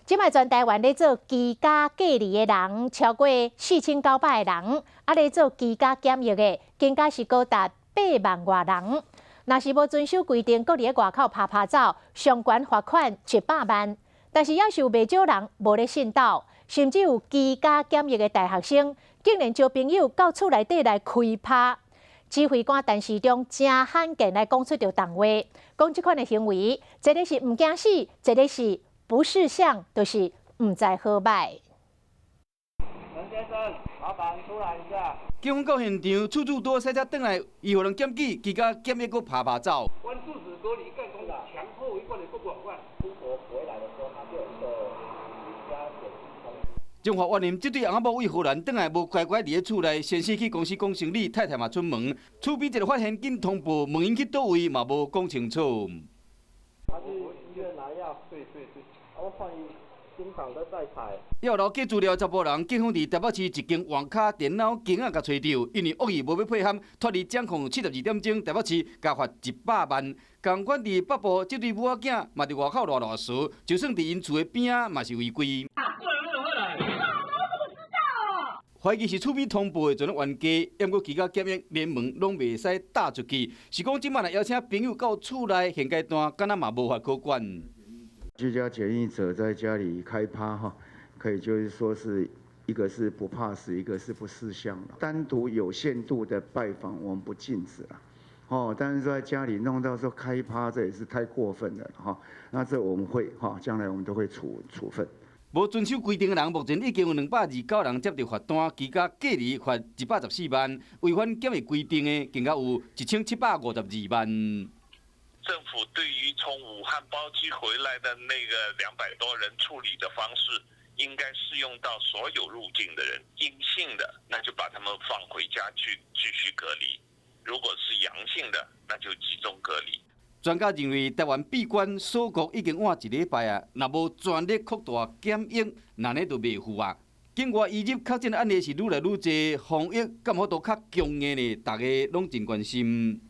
這擺全台灣咧做居家隔離的人超過4900人，啊咧做居家檢疫的更加是高達8萬外人。若是無遵守規定，閣佇咧外口趴趴走，上懸罰款100萬。但是猶是有袂少人無咧信守，甚至有居家檢疫的大學生，竟然招朋友到厝內底來開趴。指揮官陳時中誠罕見來講出著重話，講這款的行為，一个是毋驚死，一个是不識相，就是毋知好䆀。陳先生，麻煩出來一下。警方到現場，厝主拄駛車轉來，伊予人檢舉，居家檢疫閣趴趴走。關注子隔離蓋公強迫違規的不管管。出國回來的時候，他就有一個居家檢疫通知。中華苑林這對翁仔某對荷蘭轉來，無乖乖佇咧厝內，先生去公司講生理，太太嘛出門，厝邊一个發現金通報，問𪜶去佗位嘛無講清楚。他去醫院拿藥。對對對。我看伊經常都在採。要留記資料，查埔人警方佇台北市一間網咖電腦間仔共揣著，因為惡意無欲配合，脫離掌控72點鐘，台北市共罰100萬。仝款佇北部，這對母仔囝嘛佇外口賴賴趖，就算佇𪜶厝的邊仔嘛是違規。懷疑是厝邊通報的，全攏冤家，毋過居家檢疫連門攏袂使踏出去，是講這擺若邀請朋友到厝內，現階段敢若嘛無法可管。居家檢疫者在家裡開趴哈，可以就是說是一個是不怕死，一個是不識相。單獨有限度的拜訪，我們不禁止啦。哦，但是在家裡弄到說開趴，這也是太過分了哈。那這我們會哈，將來我們都會處分。無遵守規定的人，目前已經有229人接著罰單，居家隔離罰114萬，違反檢疫規定的更加有1752萬。政府對於從武漢包機回來的那個200多人處理的方式，應該適用到所有入境的人。陰性的，那就把他們放回家去繼續隔離；如果是陽性的，那就集中隔離。專家認為，台灣閉關鎖國已經滿一禮拜啊，若無全力擴大檢疫，那呢就袂赴啊。境外移入確診案例是愈來愈濟，防疫敢有法度較強硬呢？大家攏真關心。